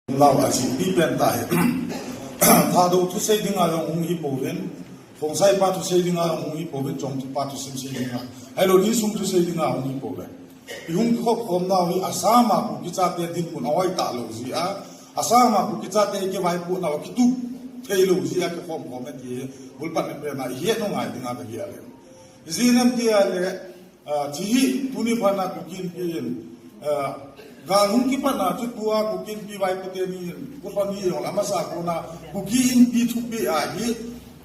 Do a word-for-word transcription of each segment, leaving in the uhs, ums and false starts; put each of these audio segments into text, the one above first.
Lau a chi pi pen ta hi. Thadou thusei dinga jong hung hi pouvin. Khongsai pa thusei dinga jong hung hi pouvin, Chongthu pa thusim sei dinga. Ahilou insung thusei dinga hung hi pouvin. I hung kikhop khom nau hi Assam a Kuki chate dinmun ahoi talou jeh a, Assam a Kuki chate kivaipoh nau kitup theilou jeh a kikhom khom e ti hi bulpatna pen a i het u ngai dinga ka hi a le. Ijeh inem ti a le, Ah, chi hi, tuni phat na Kuki Inpi in, ah, gal hung kipat na chu tua Kuki Inpi vaipo teni in, Kuki Inpi jong amasa kona, Kuki Inpi thupi a hi,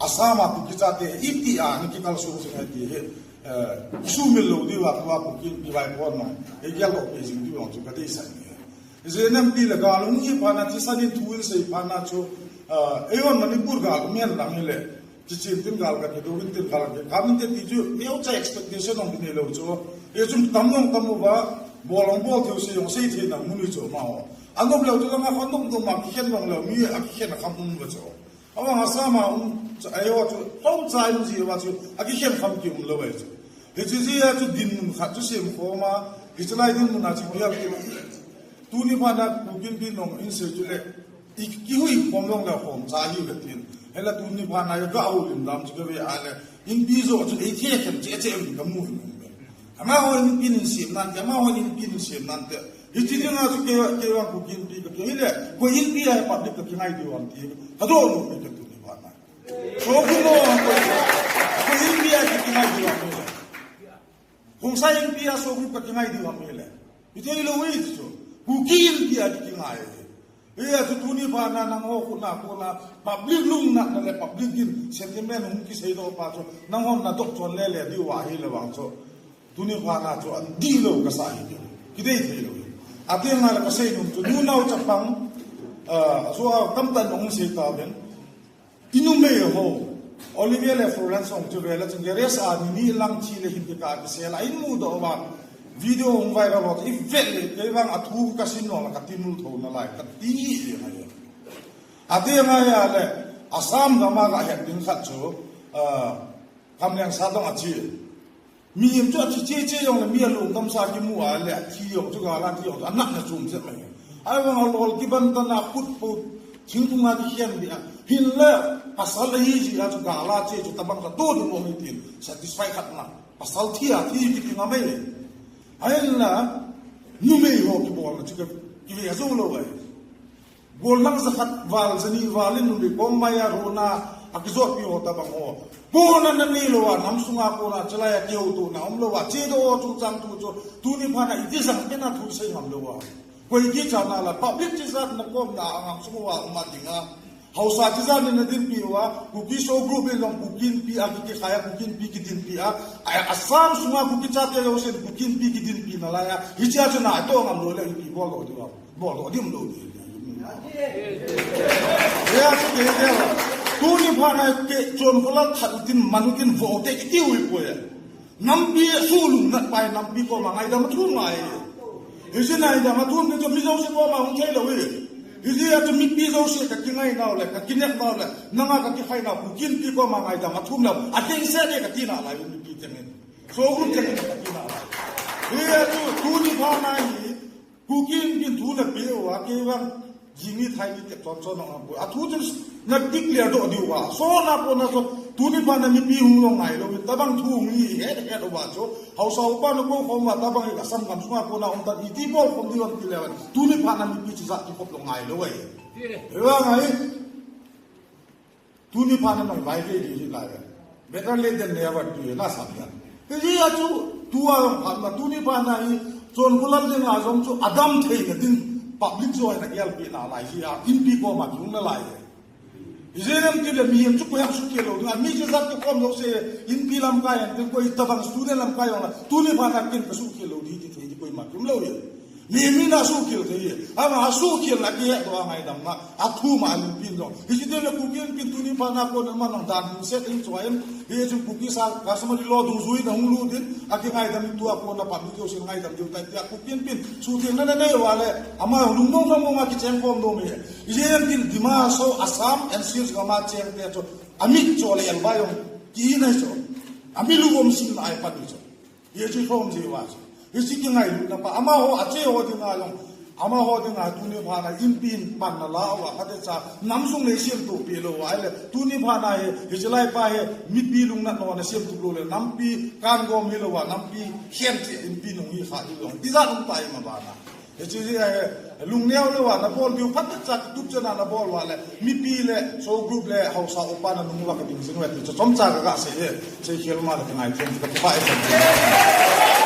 Assam a Kuki chate iti a, ni kikal sung sung a ti hi, eh, sumil lou diu a, tua Kuki Inpi vaipo na, ei gel lou pe jing diu jong chu ka deisah ni. Ijeh inem ti le gal hung kipat na, thisan in thu in sei phat na chu, ah, eiho Manipur gal hung hen lang hi le, Chichen tin gal ka kidou in tin gal ka kidou in tin ti chu, neocha expectation hung kinei lou chu. Hichun tam jong tam uva, bol hung bol thei u sei jong sei thei na mun hi chu amaho. Anop leu chu langa khon nop nop ma kikhen jong leu, mi akikhen a kham um uva chu. Avang Assam a um, chu ahi ho chu, hung cha in ji uva chu, akikhen kham ki um lou ahi chu. Hiche jeh a chu dinmun khat chu sem khom a, hiche lai dinmun a chu bial ki. Tuni phat na Kuki Inpi in jong in sei chu le, I kihui khom jong le khom cha hi ve tin. Hela tuni phat na ga houlim dam chu ka ve a le. Inpi jo chu ei the khem che che um ka mu hin um ve. Amaho Inpi in sem nante, amaho Inpi in sem nante. Hiche dinga chu kei, kei vang Kuki Inpi ka kei hi le. Koi Inpi a hi public ka kingai diu ham ti. Ka do nu me ka tuni phat na. So ku mo koi, koi Inpi a hi ka kingai diu ham le. Khongsai Inpi a so ku ka kingai diu ham le. Hithei lou hi chu. Kuki Inpi a hi ka kingai. Hia chu tuni phat na nangho khut na kona public lungnatna le public in sentiment hung kisei doh pa chu nanghon na doh chon le le diu ahi le vang chu. Tuni phat na chu an dihlou ka sa hi diu. Kidei thei lou hi. Ati ngai le ka sei nom chu nunau chapang, ah, so a kam tan hung sei ta ven. I numei ho, Olivia le Florence hung chu vela chun garage a ni ni lang thi le hin ka kisel a in mudoh uva. Video hung viral ho, i vet le, kei vang a thu ka sim nom la ka timul tho nalai, ka ti le ngai. Ati ngai a le, Assam gam a ka het ding khat chu, ah, Kamleng Sadong a chi. Mihem chu athi cheche jong le mi alung damsa kimu a le athi jong chu gal a thi jong chu anatna chom jep mai. Ahivang a lol kiban tan a khut po thingphung a kikhen dia. Hinla pasal ahi jeh a chu gal a che chu tabang ka to ding mo hi tin satisfy khat na. Pasal thi a thi kiti nga mai. Ahinla numei ho kibolna chu ka kive jou lou ai. Golnang jakhat val, jani val in numei kong mai a runa, akijotpi ho tabang ho. Kona nanei lou a, nam sunga kona, chulai a kihoutohna um lou a, chedoh ho chungchang thu chu, tuni phat na iti jang kena thu sei ngam lou a. Koi kichat na la, public chijat na kom na, angam sung uva um a dinga. Haosa chijat in na dinpi uva, Kuki So Group in jong Kuki Inpi a kikikhai a, Kuki Inpi kidinpi a. A, Assam sunga Kuki chate jousen Kuki Inpi kidinpi nalai a. Hichea chu na to ngam lou le, ipi bol lou diu a. Bol lou dim lou di. Ya, ke, ke. Tuni phat na ke chon khola that tin manu tin vo te ki tiu i po ya. Nampi sulungnat pai nampi koma ngaidam athum ngai. Hiche ngaidam athum ni chu mi jouse koma hung thei lou hi. Hiche a chu mipi jouse ka kingai nau le, ka kinep nau le, nanga ka kikhai nau, Kuki Inpi koma ngaidam athum lou. Atheng se le ka ti nalai mipi teng in. So group teng in ka ti nalai. Hia chu tuni phat na hi, Kuki Inpi in thu na pe uva, kei vang, jing ni thai ni tep chon chon na bu. A thu chu na declare doh diu va. So na po na so, tuni phat na mipi hung lou ngai lou, tabang thu hung hi, he, he, uva chu. Haosa upa na ko khom uva, tabang hi Assam gam sunga po na um tan, iti bol khom diu ham ti le uva. Tuni phat na mipi chijat kikhop lou ngai lou ai. He vang ai. Tuni phat na nang vai ve di hi lai. Better late than never ti na sam ya. Hijeh a chu tua phat na tuni phat na hi chon khola dinga jong chu adam thei na din public chu ana gelpi nalai jeh a Inpi koma chung nalai. Hijeh a ti le mihem chu koiham sukhel lou ding a mi chu jat chu kom lou se Inpi lamkai an tin koi tabang student lamkai jong la tuni phat na kin ka sukhel lou di ti thei di koima kim lou ye. Mi, mi na sukhel thei. Ama sukhel na kihe doh a ngaidam na. Athum a Inpi in jong. Hiche teng le Kuki Inpi in tuni phat na kona man nang dan hin set in choi in. Hiche Kuki sa customary law dungjui na hung lut in. Akingaidam in tua kona public jousen ngaidam diu tai tia Kuki Inpi in. Suthengna na nei uva le. Ama lungmong lungmong a kicheng khom nom e. Hiche Inpi in Dima Hasao Assam N C Hills gam a cheng te chu. Amit cho le elbai jong. Ki na cho. Ami lungmong sim na ai pan cho. Hiche lhom jeh uva chu. Hiche kingailutna pa. Amaho, ache ho dinga jong. Amaho dinga tuni phat a inpi in pan na la uva, khat cha nam sung le siam tu pi lou uva, ahile tuni phat a hi, hiche lai pa hi, mipi lungnat na siam tu lou le, nampi kan gom hi lou uva, nampi khen ti inpi nung hi kha hi lou. Ti ja nung pa hi ma ba na. Hiche hi, eh, lungneo lou uva, na bol diu phat cha tup cha na na bol uva le, mipi le, so group le, hausa upa na nung uva ka ding jing uve ti, chomcha ka ga sei hi, sei khel ma le ka ngai them, ka pa e.